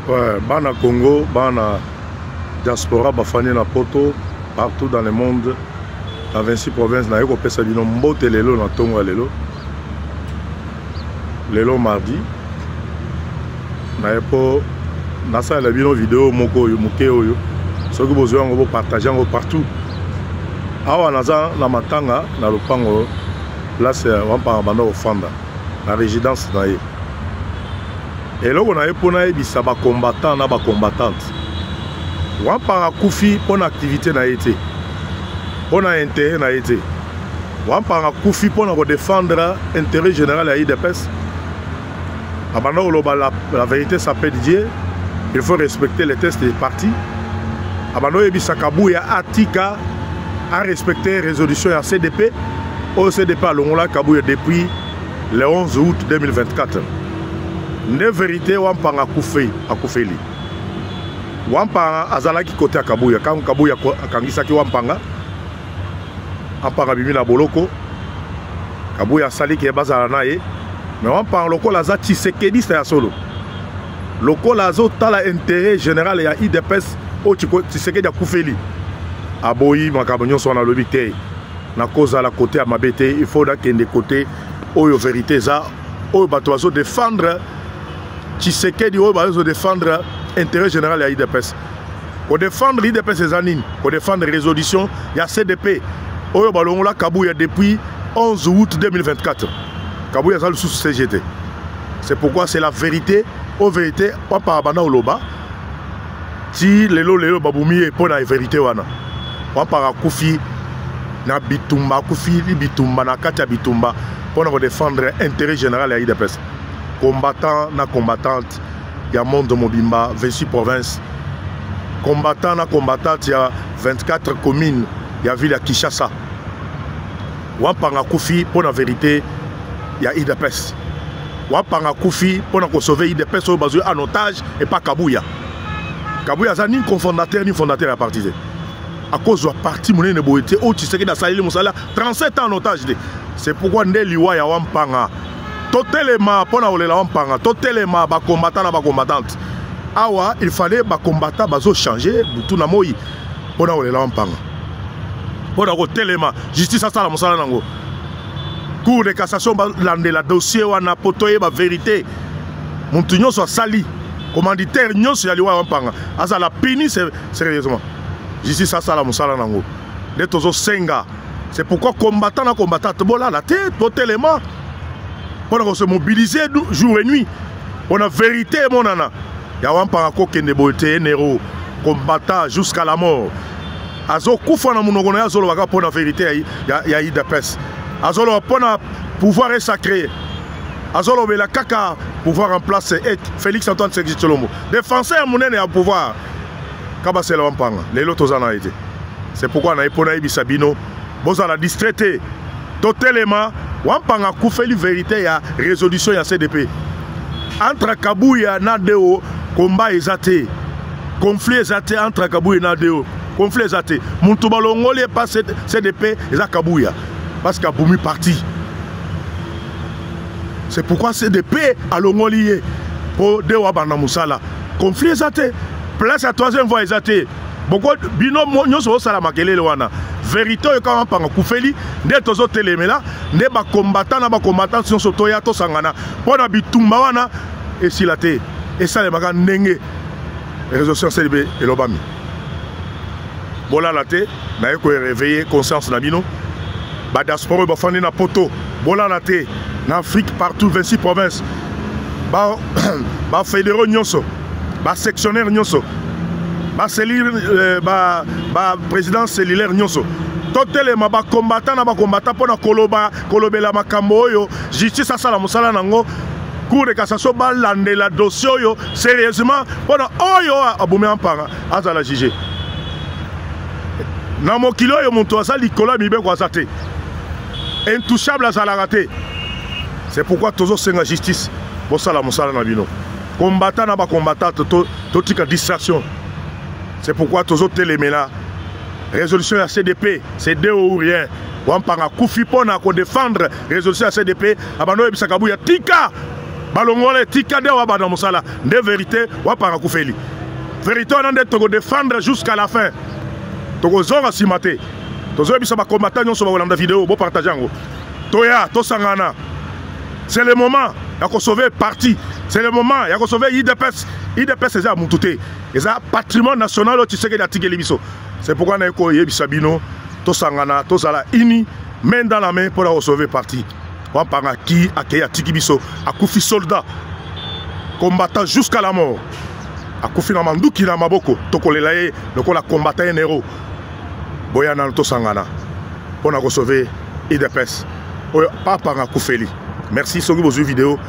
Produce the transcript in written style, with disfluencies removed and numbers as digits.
Ouais, bana Congo, bana diaspora bafandi na poto partout dans le monde na 26 provinces naye kopesa bino mbote lelo na ntongo ya lelo lelo mardi naye mpo nasalela bino video moko oyo moke oyo soki bozwi yango bopartage yango partout awa naza na matanga na lopango place wampanga banda kofanda na résidence na ye eloko na ye mpo nayebisa bacombattant na bacombattante wampanga akufi mpo na activité na ye te mpo na intérêt na ye te wampanga akufi mpo na kodefendre intérêt général ya udps abanda koloba la, la vérité s'appelle Dieu il faut respecter les tests des partis abanda oyebisa kabuya atika arespecte résolution ya cdp oyo cdp alongola kabuya depuis le 11 août 2024 nde verité wampanga akufi akufeli wampanga azalaki kote ya kabuya kango kabuya akangisaki wampanga ampanga abimi na boloko kabuya asali ke bazala na ye me wampanga lokola aza tshisekediste ya solo lokola azotala intérêt général ya udps oyo tshisekedi akufeli aboyi makambo nyonso wana alobi te nakozala kote ya mabe te il faut nakende kote oyo verité eza oyo bato bazo défendre tshisekedi oyo bazo défendre intérêt général ya udps kodefendre udps eza nini kodefendre résolution ya cdp oyo balongola kabuya depuis 11 août 2024 kabuya aza lisusu cgt c'est pourquoi c'est la vérité oyo vérité papa banda oloba ti lelo lelo babumi ye mpo na verité wana wampaka akufi na bitumba akufi bitumba na kati ya bitumba mpo na kodefendre intérêt général ya udps combattant na combattante ya monde mobimba 26 province combattant na combattante ya 24 commune ya ville ya kinshasa wampanga akufi mpo na verité ya udps wampanga akufi mpo na kosauve udps oyo bazwi en otage epa kabuya kabuya aza ni cofondateur ni fondateur ya parti te akozwa parti monene boye te oyo tshisekedi asaleli mosala 37 ans en otage te c'est pourquoi nde liwa ya wampanga totelema mpo na kolela wampanga totelema bacombattant na bacombattante awa il fallait bacombattant bazochange butu na moi mpo na kolela wampanga mpo na kotelema justice asala mosala nango cour de cassation balandela dossier wana mpo toyeba verité motu nyonso asali commanditaire nyonso ya liwa ya mpanga azala puni sérieusement justice asala mosala nango nde tozosenga c'est pourquoi combattant na combattante bolala te totelema mpo na kose mobiliser jour et nuit mpo na vérité emonana ya wampanga kokende boye te nero combattant jusqu'à la mort azokufa na monoko na ye azolobaka mpo na vérité ya, ya, ya idps azoloba mpo na pouvoir est sacré azolobela kaka pouvoir en place et félix antoine tshisekedi tshilombo défenseur monene ya pouvoir kabasela wampanga lelo toza na ye te c'est pourquoi naye mpo nayebisa bino bozala distrait te totelema wampanga akufeli verité ya résolution ya cdp entre kabuya na deo combat eza te conflit eza te entre kabuya na deo conflit eza te moto balongoli epa cdp eza kabuya parce que abumi parti c'est pourquoi cdp alongoli ye mpo deo abanda mosala conflit eza te place ya troisième voie eza te boko bino nyonso bosala makelele wana verité oyo kaka mpanga kufeli nde tozotelemela nde bakombatan na bakombatante nyonso toya tosangana mpo na bitumba wana esila te esalemaka ndenge résolution clb elobami bolala te naye koreveille conscience na bino badiaspora oyo bafandi na poto bolala te na afrique partout 26 provinces bafédéraux ba nyonso basectionnaire nyonso baprésident ba cellulaire nyonso totelema bacombattant na bacombattant mpo na koloba kolobela makambo oyo justice asala mosala na yango cour de cassation balandela dossier oyo sérieusement mpo na oyo abomi ampanga azala juge na mokili oyo moto aza likolo ya mibeko aza te intouchable azalaka te c'est pourquoi tozosenga justice bosala mosala na bino combattant na bacombattante totika to distraction c'est pourquoi tozotelemela résolution ya cdp c'est deux ou rien wampanga akufi mpo na kodefendre résolution ya cdp abanda oyebisa kabuya tika Balongola, tika nde wabanda mosala nde vérité. Wapanga akufeli vérité wana nde tokodéfendre jusqu'à la fin, tokozonga nsima te. Tozoyebisa bacombattants nyonso bakolanda video, bopartage yango, toya tosangana. C'est le moment ya kosauver parti, c'est le moment ya kosauver UDPS. UDPS eza ya mutu te, eza patrimoine national oyo Tshisekedi atikeli biso. C'est pourquoi naye koyebisa bino, tosangana, tozala unis, main dans la main, mpona kosauver parti. Wampanga ki akei, atiki biso, akufi soldat combattant jusqu'à la mort, akufi na manduki na maboko. Tokolela ye lokola combattant ye nero. Boya nano tosangana mpona kosauver UDPS oyo Wampanga akufeli. Merci. Soki bozwi video.